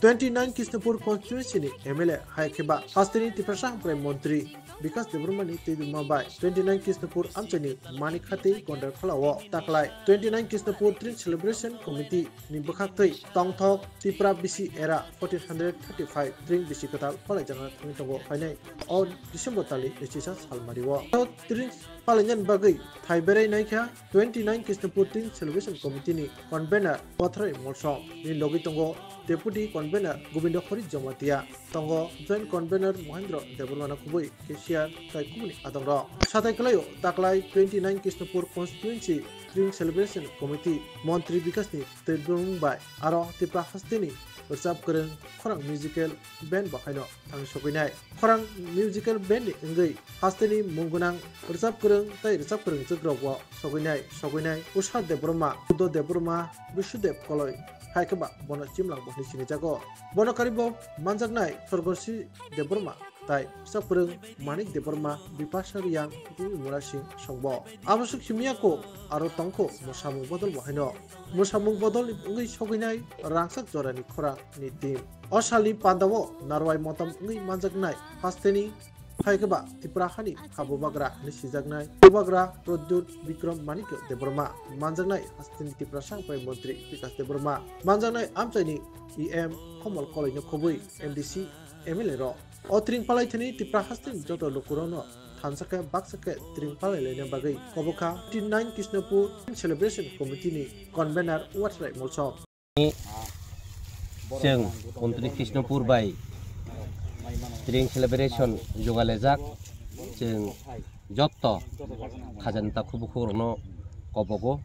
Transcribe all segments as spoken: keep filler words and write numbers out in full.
twenty nine Kishnapur constituency ni M L A hai khe ba hasteni Tiprasa Hamkrai Montri Bikas Debbarma ni twi duma bai twenty nine Kishnapur amchaini Manik Hati Gondar Kholao taklai twenty nine Kishnapur Tring Celebration Committee ni bwkhak twi tongthok Tipra bisi era fourteen hundred thirty five Tring bisi kwtal palaijakna thangwi tongo. Phainai o December tali nechisa salmario Tring palainani bagwi thai berai naikha twenty nine Kishnapur Tring Celebration Committee ni convener Pathrai Molsom ni logi tongo deputy convener Gobindo Hori Jamatia. Tongo joint convener Mohendro Debbarmano khubui cashier tai kubuni adongrok. Satai kwlaio taklai twenty nine Kishnapur constituency Tring Celebration Committee Montri Bikasni twibwrwng bai aro Tipra hasteni rwchap kwrwng khorang musical band bo haino thang sogwinai. Khorang musical band ni wngwi hasteni mung gwnang rwchap kwrwng tai rwchap kwrwng chwkrok bo sogwinai, sogwinai Usha Debbarma, Buddho Debbarma, Bisudeb Koloi, hai khe ba bono Chimlang bo hinwi sinijago. Bono karibo manjaknai Sorgosi Debbarma tai rwchap kwrwng Manik Debbarma, Bipasha Riyang, Bumi Mura Singh songbo. Aboswk simiya kho aro tongkho mwsamung bodol bo haino. Mwsamung bodol ni wngwi sogwinai rangchak jorani khorang ni team. O salni pandao narwai motom wngwi manjaknai hasteni hai khe ba Tipra hani ha bubagra hinwi sijaknai bubagra Pradyut Bikram Manikya Debbarma, manjaknai hasteni Tiprasa Hamkrai Montri Bikas Debbarma, manjaknai amchaini E M Komol Koloino khobwi M D C, M L A rok. O tring palai thani Tipra hasteni joto lukurokno thansa khe baksa khe tring palai laina bagwi kobokha twenty nine Kishnapur Celebration Committee ni convener Watrai Molsom. Chwng Montri Krishnapur bai Tring Celebration jugalejak, chwng jotto khajani takhuk bukhukrokno kobogo.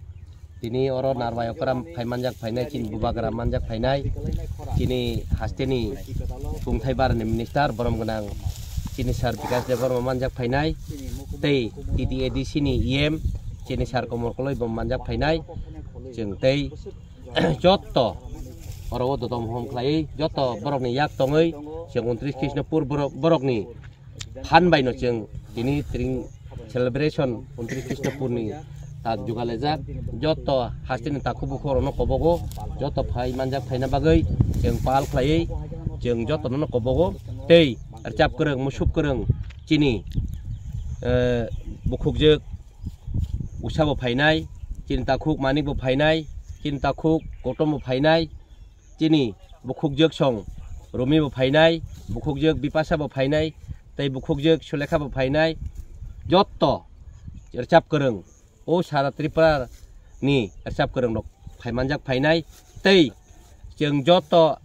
Tini oro narwai okra phai manjak phainai, chini bubagra manjak phainai, chini hasteni kungthai barani minister borom gwnang chini sir Bikash Debbarma manjak phainai, tei T T A D C ni E M chini sir Komol Koloi bo manjak phainai. Chwng tei jotto oro o dodom hom khlaiwi jotto borokni yak tongwi chwng untris Krishnapur borok, borokni phan baino chwng tini tring celebration untris Krishnapurni tak jugalejak. Jotto hasteni takhuk bukhukrokno kobogo, jotto phai manjak phaina bagwi chwng pal khlaiwi chwng jottono kobogo. Tei rwchap kwrwng, musup kwrwng chini, eh, bukhukjwk Usha bo phainai, chini takhuk Manik bo phainai, chini takhuk Kotom bo phainai, chini bukhukjwk song Rumi bo phainai, bukhukjwk Bipasa bo phainai, tei bukhukjwk Sulekha bo phainai. Jotto rwchap kwrwng, o sara Tripura ni rwchap kwrwng rok phai manjak phainai, tei chwng jotto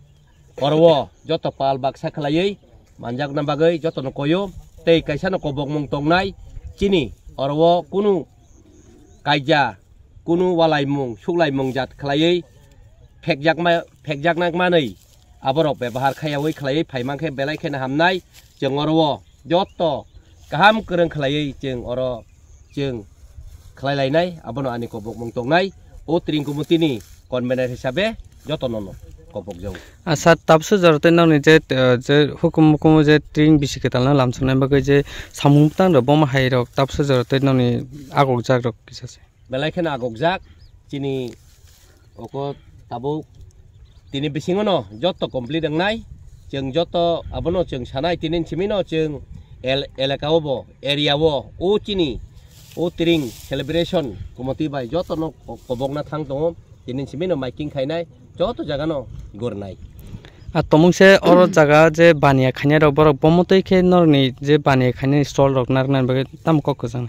oro o jotto pal baksa khlaiwi manjakna bagwi jottono koyo, tei kaisano kobokmung tongnai chini oro o kunu kaija, kunu walaimung, suklaimung jat khlaiwi phekjakma, phekjakna manwi aborok bebahar khaiyawi khlaiwi phaimankhe belai kheno hamnai. Chwng oro o jotto kaham kwrwng khlaiwi chwng oro chwng khlai lainai, abono ani kobokmung tongnai. O tring committee ni convener hisabe jotono no kobokjago. Asa tabso jora tei nokni je, eh, je hukum hukumu je tring bisi kwtalno lamsoknai bagwi je samung bwtang rok boma hai rok tabso jora tei nokni agokjak rok kisa se. Belai kheno agokjak chini oko tabuk tini bisingo no jotto complete wngnai. Chwng jotto abono chwng sanai tini simino chwng el-, elaka o bo, area o, o chini o tring celebration committee bai jotono ko-, kobokna thang tongo. Tini simino miking khainai, joto jagano gornai. A tomung se oro jaga je baniya khainai rok borok bomo twi khe norni je baniya khainai stall rok narwknani bagwi tamo kok kwchang?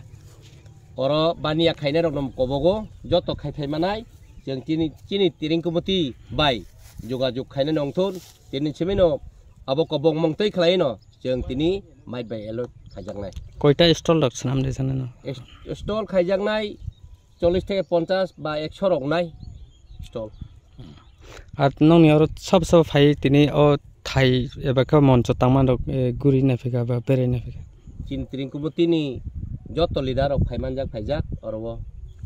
Oro baniya khainai rokno kobogo, joto khai phai manai. Chwng tini, chini tring committee bai jogajog khainai nongthun, tini simino abo kobokmung twi khlai no chwng tini mic bai allot khaijaknai. Koita stall rok swnam de jana no? Es-, stall khaijaknai chollish theke ponchash ba ekso rok nai stall. Ar nokni oro sabo sabo phai tini o thai eba khe moncho tangma rok, eh, guri naphika ba berai naphika. Chini tring committee ni joto leader rok phai manjak phaijak oro o.